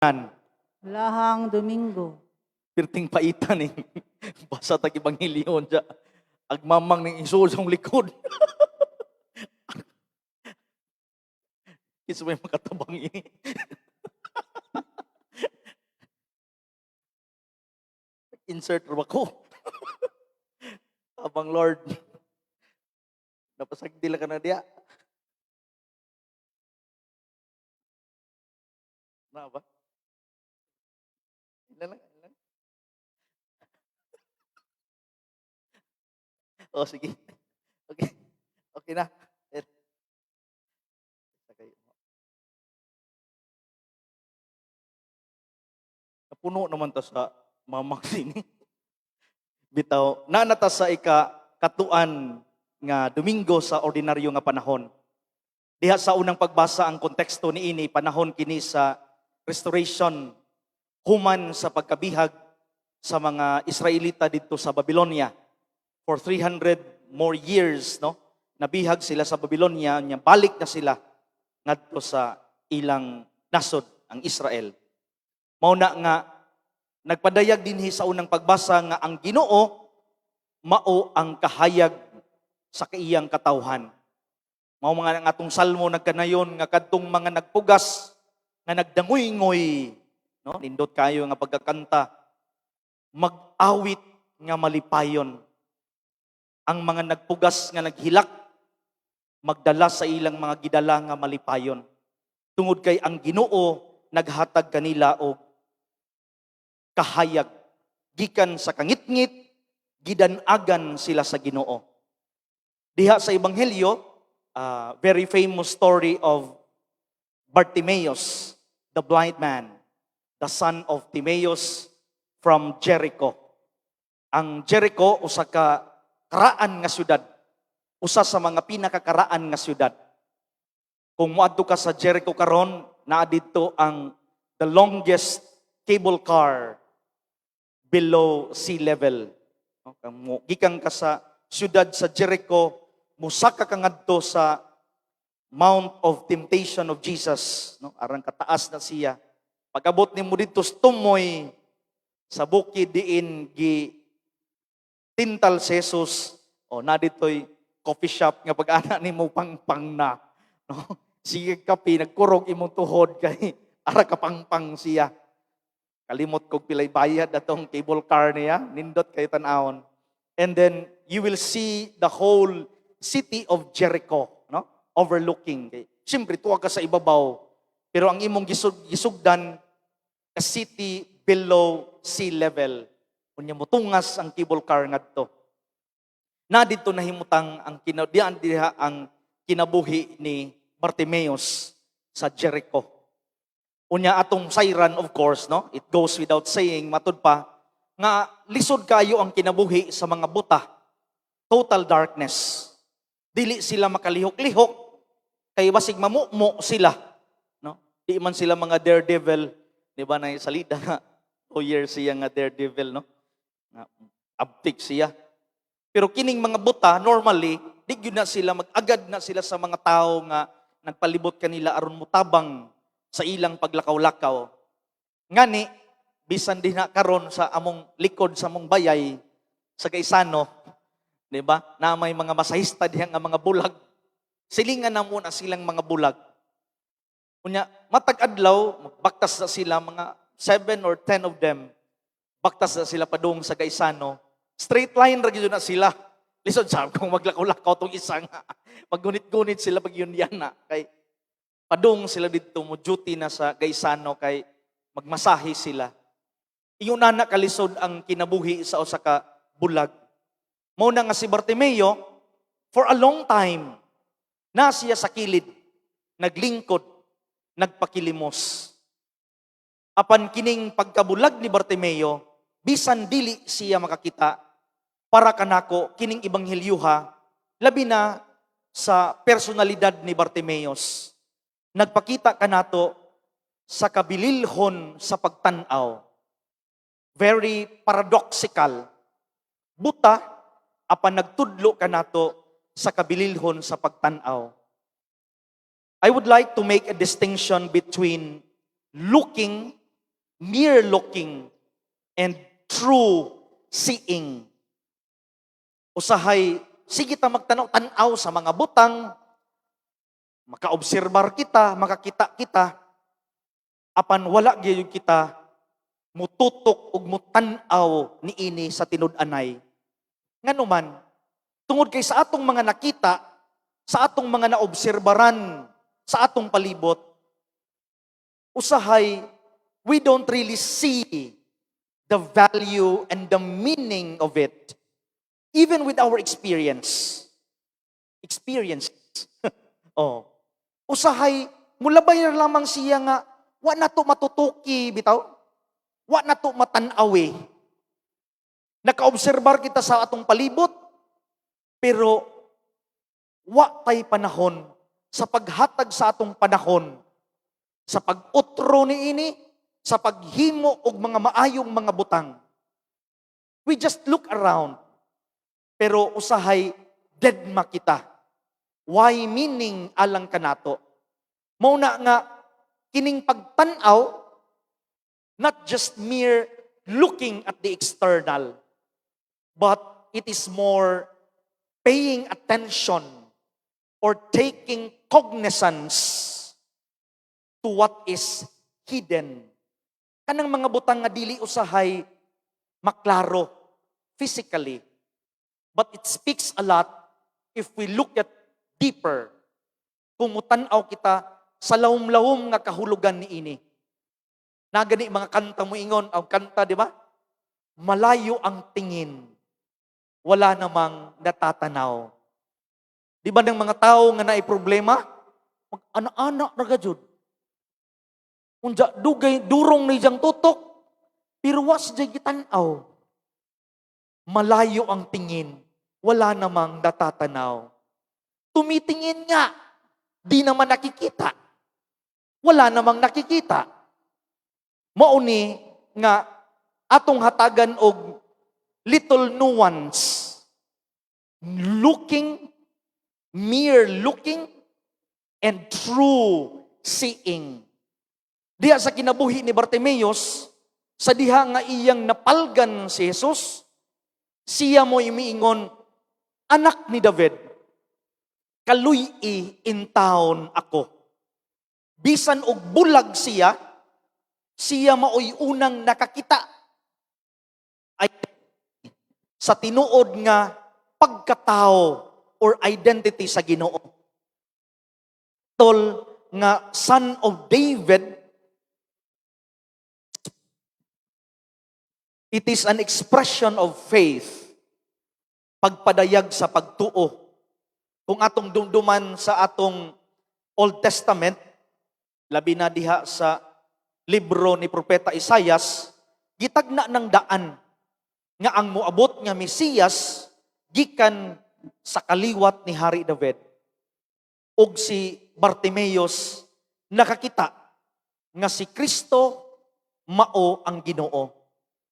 An, Lahang Domingo. Pirting paitan ni basa tag ebanghelyo dya. Agmamang ning isuod sa likod. Kinsa may makatabang ini? Insert ra ba ko? Abang Lord. Napasagdi lang ka na diya. Na ba? Ilan lang, ilan. Oh, sige. Okay. Okay na. Eh. Napuno naman ta sa mamang sini. Bitaw, nanata sa ika katuan nga Domingo sa ordinaryo nga panahon. Diha sa unang pagbasa, ang konteksto niini, panahon kini sa restoration human sa pagkabihag sa mga Israelita didto sa Babylonia. For 300 more years, no? Nabihag sila sa Babylonia, nya balik na sila ngadto sa ilang nasod, ang Israel. Mao na nga nagpadayag dinhi sa unang pagbasa nga ang Ginoo mao ang kahayag sa kaiyang katawhan. Mao mga ang atong salmo nagkanayon nga kadtong mga nagpugas nga nagdangoy-ngoy, no? Nindot kayo nga pagkakanta, mag-awit nga malipayon. Ang mga nagpugas nga naghilak, magdala sa ilang mga gidala nga malipayon. Tungod kay ang Ginoo naghatag kanila og kahayag. Gikan sa kangitngit, gidan-agan sila sa Ginoo. Diha sa Ebanghelyo, very famous story of Bartimaeus, the blind man, the son of Timaeus from Jericho. Ang Jericho, usa ka karaan nga syudad. Usa sa mga pinakakaraan nga syudad. Kung moadto ka sa Jericho karon, naa didto ang the longest cable car below sea level. No, kung mo gikan ka sa syudad sa Jericho, musaka ka ngadto sa Mount of Temptation of Jesus, no? Arang kataas na siya. Pag-abot nimo didto sa tumoy sa bukid diin gi tintal si Jesus, o na dito'y coffee shop nga pag-ana nimo pangpang na, no? Sige kape, nagkurog imong tuhod kay ara ka pangpang siya. Kalimot kog pilay bayad atong cable car niya, nindot kay tan-awon. And then you will see the whole city of Jericho, no? Overlooking. Kay siyempre tuwa ka sa ibabaw, pero ang imong gisugdan, a city below sea level. Unya motungas ang cable car ngadto. Na didto nahimutang ang diyan diha ang kinabuhi ni Bartimaeus sa Jericho. Unya atong sayran, of course, no? It goes without saying, matud pa nga lisod kayo ang kinabuhi sa mga buta. Total darkness. Dili sila makalihok-lihok kay basig mamumo sila, no? Di man sila mga daredevil, di ba, na salida nga 2 years siya nga daredevil, no? Nga abtik siya. Pero kining mga buta, normally, di gyud na sila mag-agad na sila sa mga tao nga nagpalibot kanila aron mutabang sa ilang paglakaw-lakaw. Ngani, bisan din na karon sa among likod sa among bayay sa Gaisano, di ba? Na may mga masahista diha nga mga bulag. Silingan na muna silang mga bulag. Unya, matag adlaw, magbaktas na sila, mga 7 or 10 of them. Baktas na sila padung sa Gaisano. Straight line ra gyud na sila. Lisod sa kung maglakaw-lakaw tong isa nga. Paggunit-gunit sila pag yun yan na. Kay padung sila didto mo duty na sa Gaisano kay magmasahe sila. Ingon na kalisod ang kinabuhi sa usa ka bulag. Mao na nga si Bartimeo, for a long time na siya sa kilid, naglingkod, nagpakilimos. Apan kining pagkabulag ni Bartimeo, bisan dili siya makakita, para kanako kining ebanghelyuha, labi na sa personalidad ni Bartimeos. Nagpakita kanato sa kabililhon sa pagtan-aw. Very paradoxical. Buta, apan nagtudlo kanato sa kabililhon sa pagtan-aw. I would like to make a distinction between looking Mere looking and true seeing. Usahay, sige ta magtanaw tanaw sa mga butang, makaobserbar kita, makakita kita, apan wala gyud kita mututok ug mutan-aw niini sa tinud-anay. Ngano man, tungod kay sa atong mga nakita, sa atong mga naobserbaran, sa atong palibot, usahay, we don't really see the value and the meaning of it, even with our experience. Experience. Oh. Usahay, mulabay ra lamang siya nga, wa na to matutuki, bitaw. Wa na to matanawi. Nakaobserbar kita sa atong palibot, pero wa tay panahon sa paghatag sa atong panahon, sa pag-utro niini, sa paghimo og mga maayong mga butang. We just look around, pero usahay deadma kita. Why meaning alang kanato? Mao na nga kining pagtan-aw, not just mere looking at the external, but it is more paying attention or taking cognizance to what is hidden. Kanang mga butang nga dili usahay maklaro physically, but it speaks a lot if we look at deeper. Kung mutan-aw kita sa lawom-lawom nga kahulugan niini. Naa gani mga kanta mo ingon, ang kanta, di ba? "Malayo ang tingin, wala namang natatanaw." Di ba ng mga tao nga naay problema? Mag-ana-ana ra gajud. Unja dugay durong ni diyang tutok, pero wa sa gitan-aw. Malayo ang tingin, wala namang natatanaw. Tumitingin nga, di naman nakikita. Wala namang nakikita. Mao ni nga atong hatagan og little nuance. Looking, mere looking, and true seeing. Diha sa kinabuhi ni Bartimeus, sa diha nga iyang napalgan si Jesus, siya mo imiingon, "Anak ni David, kaluy-i intawon ako." Bisan og bulag siya, siya maoy unang nakakita ay sa tinuod nga pagkatao or identity sa Ginoo. Tol nga Son of David, it is an expression of faith, pagpadayag sa pagtuo. Kung atong dumduman sa atong Old Testament, labi na diha sa libro ni Propeta Isayas, gitagna ng daan nga ang moabot nga Mesiyas gikan sa kaliwat ni Hari David. Og si Bartimeus nakakita nga si Kristo mao ang Ginoo.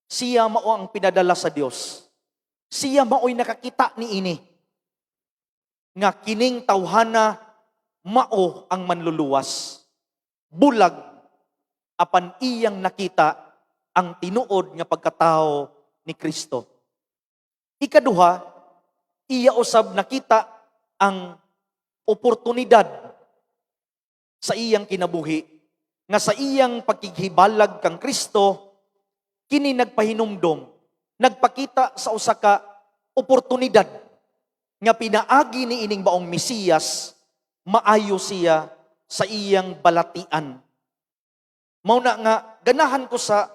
Siya mao ang pinadala sa Dios. Siya mao'y nakakita niini nga kining tawhana mao ang manluluwas. Bulag apan iyang nakita ang tinuod nga pagkatao ni Kristo. Ikaduha, iya usab nakita ang oportunidad sa iyang kinabuhi nga sa iyang pagkighibalag kang Kristo, kini nagpahinumdom, nagpakita sa usa ka oportunidad nga pinaagi ni ining maong Mesiyas maayo siya sa iyang balatian. Mao na nga ganahan ko sa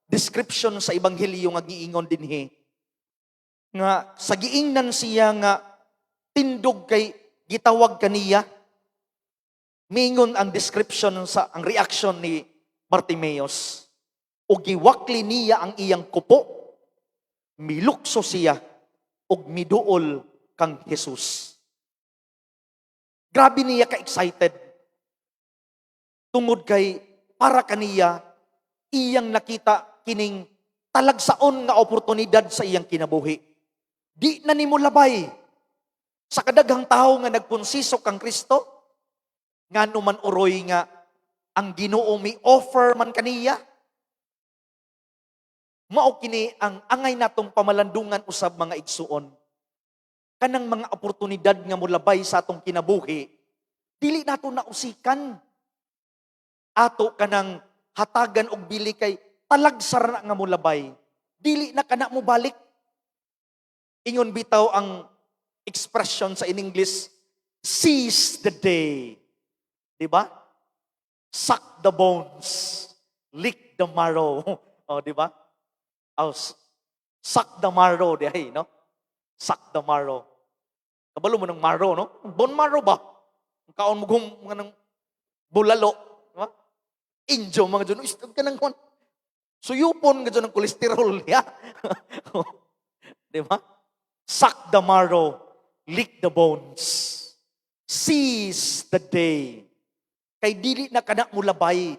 description sa ebanghelyo nga giingon dinhi nga sa giingnan siya nga tindog kay gitawag kaniya, miingon ang description sa ang reaction ni Bartimeus, ug giwakli niya ang iyang kupo, milukso siya ug miduol kang Jesus. Grabe niya ka-excited. Tungod kay para kaniya, iyang nakita kining talagsaon nga oportunidad sa iyang kinabuhi. Di na nimo labay sa kadaghang tao nga nagpunsiso kang Kristo, ngano man uroy nga ang Ginoo mi offer man kaniya. Mao kini ang angay natong pamalandungan usab, mga igsuon. Kanang mga oportunidad nga molabay sa atong kinabuhi, dili nato nausikan. Ato kanang hatagan og bili kay talagsa ra na nga molabay. Dili na kana mo balik. Ingon bitaw ang expression sa in English, "Seize the day." Di ba? "Suck the bones, lick the marrow." Oh, di ba? Oh, suck the marrow, di ay, no? Suck the marrow. Kabalo mo ng marrow, no? Bone marrow ba? Ang kaon mo gum mga ng bulalo, di ba? Injo mga dyan, istog ka ng kon. Suyupon ka dyan ng kolesterol, ya. Di ba? Suck the marrow, lick the bones. Seize the day. Kay dili na kana mulabay.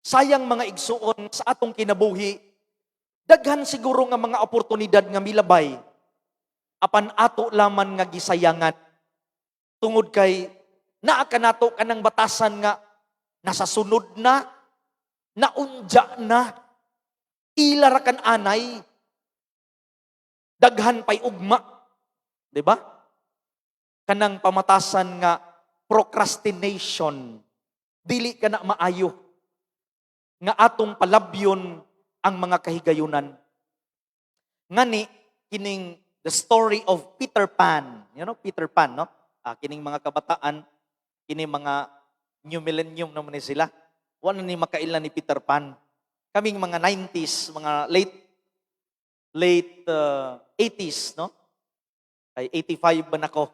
Sayang, mga igsuon, sa atong kinabuhi, daghan siguro nga mga oportunidad nga milabay, apan ato laman nga gisayangan. Tungod kay naa kanato kanang batasan nga nasa sunod na, naunja na, ila ra kan anay, daghan pay ugma. Di ba? Kanang pamatasan nga procrastination, dili ka na maayo nga atong palabyon ang mga kahigayunan. Ngani kining the story of Peter Pan, you know Peter Pan, no? Ah, kining mga kabataan, kining mga new millennium naman ni sila. Wala ni makaila ni Peter Pan. Kaming mga 90s, mga late late 80s, no? Ay 85 ba nako?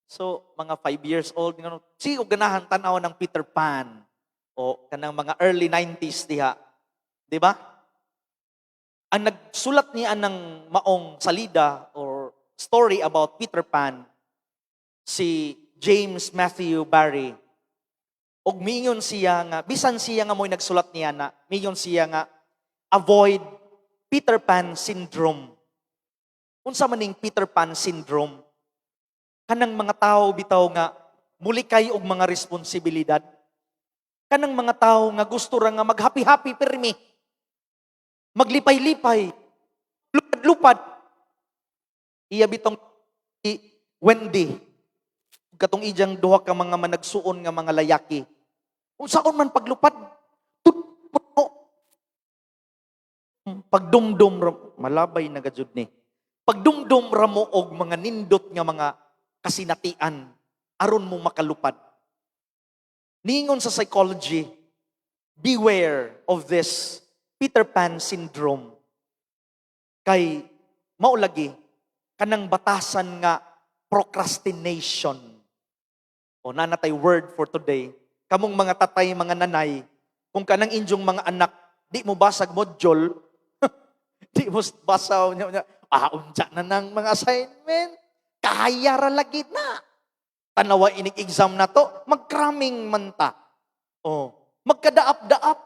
So, mga 5 years old, ngano, si og ganahan tan-aw ng Peter Pan o kanang mga early 90s diha. Di ba? Ang nagsulat niya ng maong salida or story about Peter Pan, si James Matthew Barrie. Og miingon siya nga, bisan siya nga mo'y nagsulat niya na, miingon siya nga, "Avoid Peter Pan syndrome." Unsa man ning Peter Pan syndrome? Kanang mga tao bitaw nga mulikay og mga responsibilidad. Kanang mga tao nga gusto ra nga maghappy-happy pirmi. Maglipay-lipay. Lupad-lupad. Iya bitong si Wendy. Katong ijang duha ka mga managsuon nga mga layaki. Unsaon man paglupad? Tut-puno. Pagdumdum malabay na gajud ni. Pagdumdum ra mo og mga nindot nga mga kasinatian aron mo makalupad. Ningon sa psychology, beware of this Peter Pan syndrome. Kay mao lagi kanang batasan nga procrastination. O naa na tay word for today. Kamong mga tatay, mga nanay, kung kanang inyong mga anak, di mo basag module, di mo basa, nya, nya, ah, unsa na ng mga assignment, kaya ra lagi na. Tanawa inig exam na to, magcramming man ta. Oh, magkadaap-daap.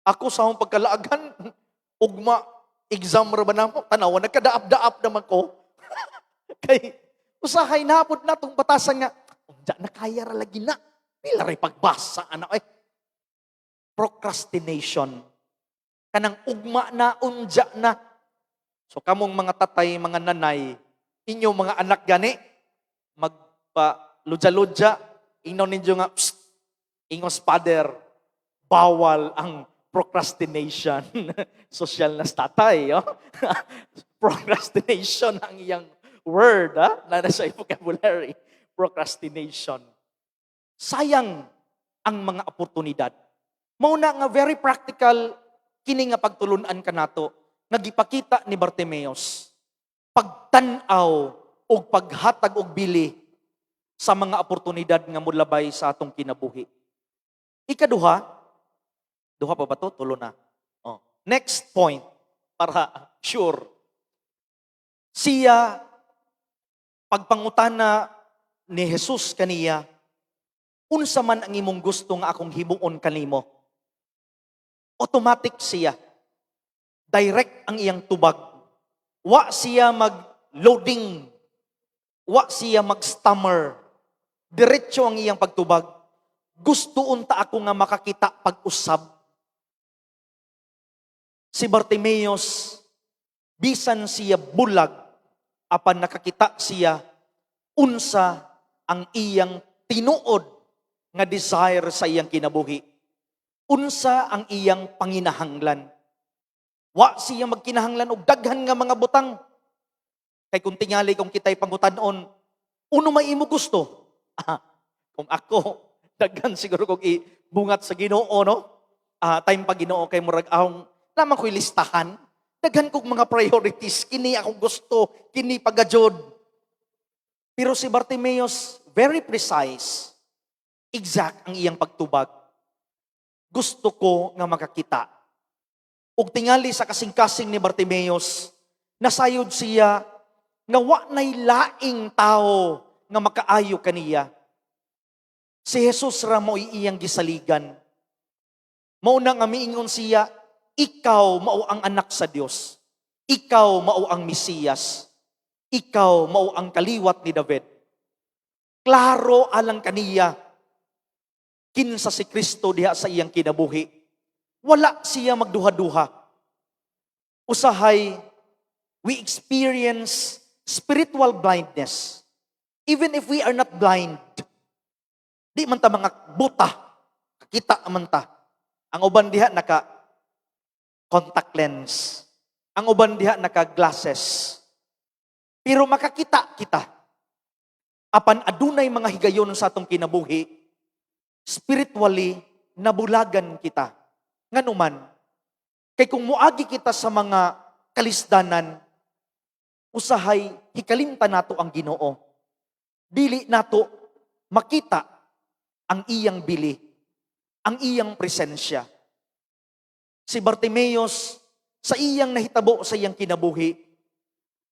Ako sa akong pagkalaagan, ugma, exam ra ba namo? Tanawa, nagkadaap-daap naman ko. Kay, usahay napod na tong batasan nga, unja na, kaya ra lagi na. Pila ray pagbasa, ano eh. Procrastination. Kanang ugma na, unja na. So kamong mga tatay, mga nanay, inyong mga anak gani, magpa ludya-ludya, ingnon ninyo nga, "Psst, ingos father, bawal ang procrastination." Social na sa tatay, oh. Procrastination ang iyang word, ha? Na nasa vocabulary. Procrastination. Sayang ang mga oportunidad. Mao na nga very practical kini nga pagtulunan kanato nga gipakita ni Bartimeus. Pagtan-aw og paghatag og bili sa mga oportunidad nga molabay sa atong kinabuhi. Ikaduha, duha pa ba to? Tulo na. Oh. Next point, para sure. Siya, pagpangutana ni Jesus kaniya, "Unsa man ang imong gusto nga akong himuon kanimo?" Automatic siya. Direct ang iyang tubag. Wa siya mag-loading. Wa siya mag-stammer. Diretso ang iyang pagtubag. "Gusto unta ako nga makakita pag-usab." Si Bartimeus, bisan siya bulag, apan nakakita siya unsa ang iyang tinuod nga desire sa iyang kinabuhi. Unsa ang iyang panginahanglan. Wa siya magkinahanglan og daghan nga mga butang. Kay kung tingali kung kita'y pangutan-on, "Uno may imo gusto?" Ah, kung ako, daghan siguro kog ibungat sa Ginoo, no? Ah, time pa, Ginoo, kay murag ahong naman ko'y listahan. Daghan kog mga priorities, kini akong gusto, kini pagajod. Pero si Bartimeus, very precise. Exact ang iyang pagtubag. "Gusto ko nga makakita." Ug tingali sa kasing-kasing ni Bartimeus, nasayod siya nga wa nay laing tao nga makaayo kaniya. Si Jesus ra mo iyang gisaligan. Mao na nga miingon siya, "Ikaw mao ang anak sa Dios. Ikaw mao ang Mesiyas. Ikaw mao ang kaliwat ni David." Klaro alang kaniya kinsa si Kristo diha sa iyang kinabuhi. Wala siya magduha-duha. Usahay, we experience spiritual blindness. Even if we are not blind, di man ta mga buta, kakita man ta. Ang uban diha naka contact lens. Ang uban diha naka glasses. Pero makakita kita. Apan adunay mga higayon sa atong kinabuhi, spiritually nabulagan kita. Nganuman, kay kung muagi kita sa mga kalisdanan, usahay hikalimtan nato ang Ginoo. Dili nato makita ang iyang bili, ang iyang presensya. Si Bartimeus, sa iyang nahitabo sa iyang kinabuhi,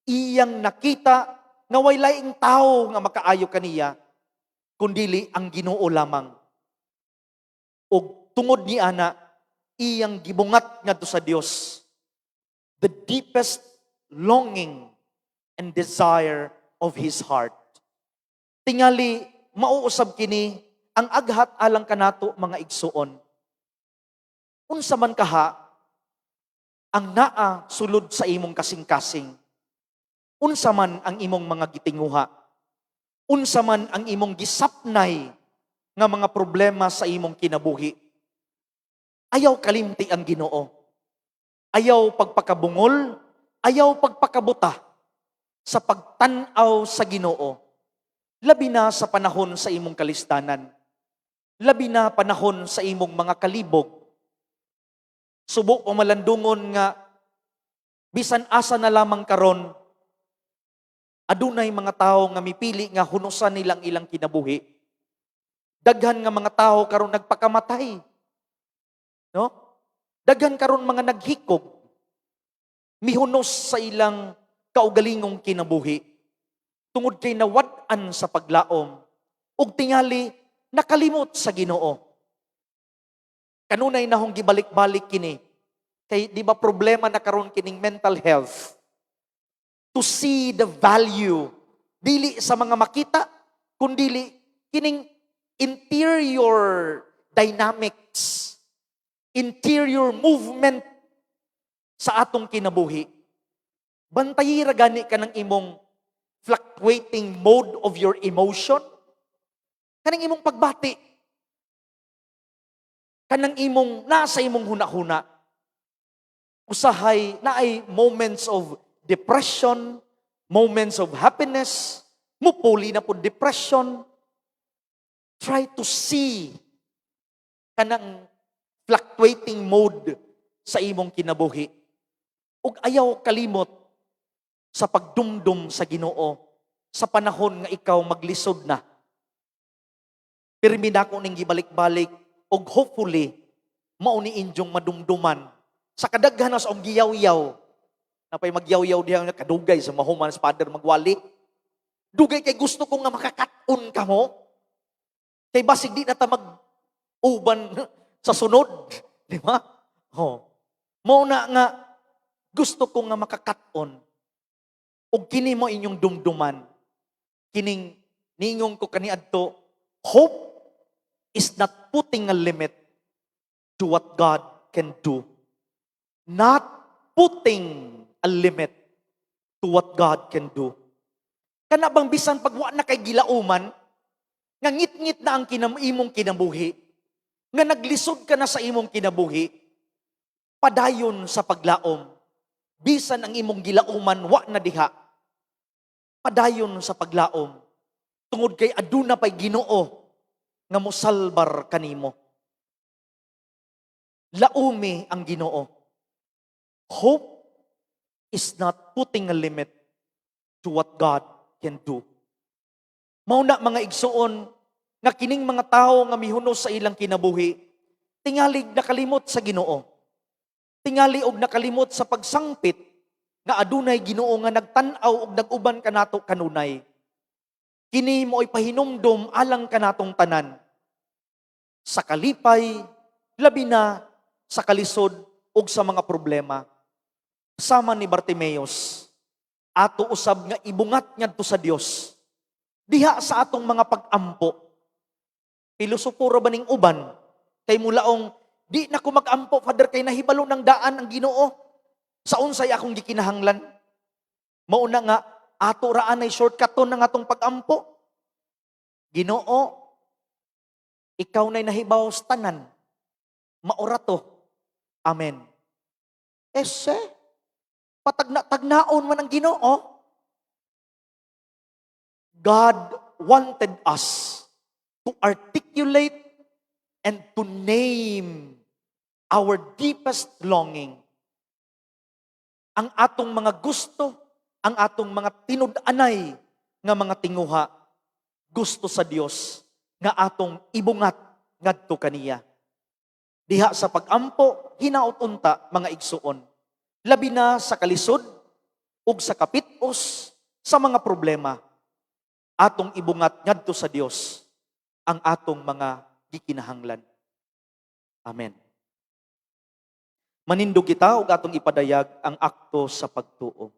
iyang nakita nga way laing tao nga makaayo kaniya, kundili ang Ginoo lamang. Og tungod ni ana, iyang gibungat ngadto sa Dios the deepest longing and desire of his heart. Tingali mauusab kini ang aghat alang kanato, mga igsuon. Unsa man kaha ang naa sulod sa imong kasing-kasing? Unsa man ang imong mga gitinguha? Unsa man ang imong gisapnay nga mga problema sa imong kinabuhi? Ayaw kalimti ang Ginoo. Ayaw pagpakabungol, ayaw pagpakabuta sa pagtan-aw sa Ginoo. Labi na sa panahon sa imong kalistanan. Labi na panahon sa imong mga kalibog. Subo pamalandungon nga bisan asa na lamang karon, adunay mga tao nga mipili nga hunusan nilang ilang kinabuhi. Daghan nga mga tao karon nagpakamatay. No? Daghan karon mga naghikog. Mihunos sa ilang kaugalingong kinabuhi. Tungod kay nawad-an sa paglaom ug tingali nakalimot sa Ginoo. Kanunay nahong gibalik-balik kini. Kay di ba problema na karon kining mental health? To see the value dili sa mga makita kundili kining interior dynamics, interior movement sa atong kinabuhi. Bantayi ra gani ka ng imong fluctuating mode of your emotion. Kaning imong pagbati. Kanang imong nasa imong huna-huna. Usahay naay moments of depression, moments of happiness, mupuli na po depression. Try to see kanang fluctuating mode sa imong kinabuhi. Ug ayaw kalimot sa pagdumdum sa Ginoo sa panahon nga ikaw maglisod na. Pirmi na ako ning gibalik-balik ug hopefully mao ni inyong madumduman sa kadaghan sa akong giyaw-yaw. Napay magyaw-yaw diha nga kadugay sa mahuman sa father magwali. Dugay kay gusto ko nga makakat-on kamo. Kay basig di na ta mag-uban sa sunod, di ba? Oh. Mao na nga gusto ko nga makakat-on. Ug kini mo inyong dumduman. Kining ningon ko kaniadto, hope is not putting a limit to what God can do. Not putting a limit to what God can do. Kana bang bisan pag wa na kay gilauman, nga ngit-ngit na ang imong kinabuhi, nga naglisod ka na sa imong kinabuhi, padayon sa paglaom. Bisan ang imong gilauman wa na diha, padayon sa paglaom. Tungod kay aduna pay Ginoo nga mosalbar kanimo. Laumi ang Ginoo. Hope is not putting a limit to what God can do. Mao na, mga igsuon, nga kining mga tawo nga mihunos sa ilang kinabuhi, tingalig nakalimot sa Ginoo. Tingali og nakalimot sa pagsangpit nga adunay Ginoo nga nagtan-aw og nag-uban kanato kanunay. Kini mao'y pahinumdom alang kanatong tanan. Sa kalipay, labi na sa kalisod ug sa mga problema. Sama ni Bartimeus, ato usab nga ibungat ngadto sa Dios. Diha sa atong mga pag-ampo. Pilosopo ra ba ning uban? Kay mulaong, "Di na ko mag-ampo, Father, kay nahibalo ng daan ang Ginoo sa unsay akong gikinahanglan." Mao na nga ato ra anay shortcut ng atong pag-ampo. "Ginoo, ikaw na'y nahibaw sa tanan. Maura to. Amen." Ese, patagna-tagnaon man ang Ginoo. God wanted us to articulate and to name our deepest longing. Ang atong mga gusto, ang atong mga tinud-anay nga mga tinguha, gusto sa Dios nga atong ibungat ngadto kaniya. Diha sa pag-ampo, hinaot unta, mga igsuon. Labi na sa kalisod ug sa kapitos sa mga problema, atong ibungat ngadto sa Dios ang atong mga gikinahanglan. Amen. Manindog kita ug atong ipadayag ang akto sa pagtuo.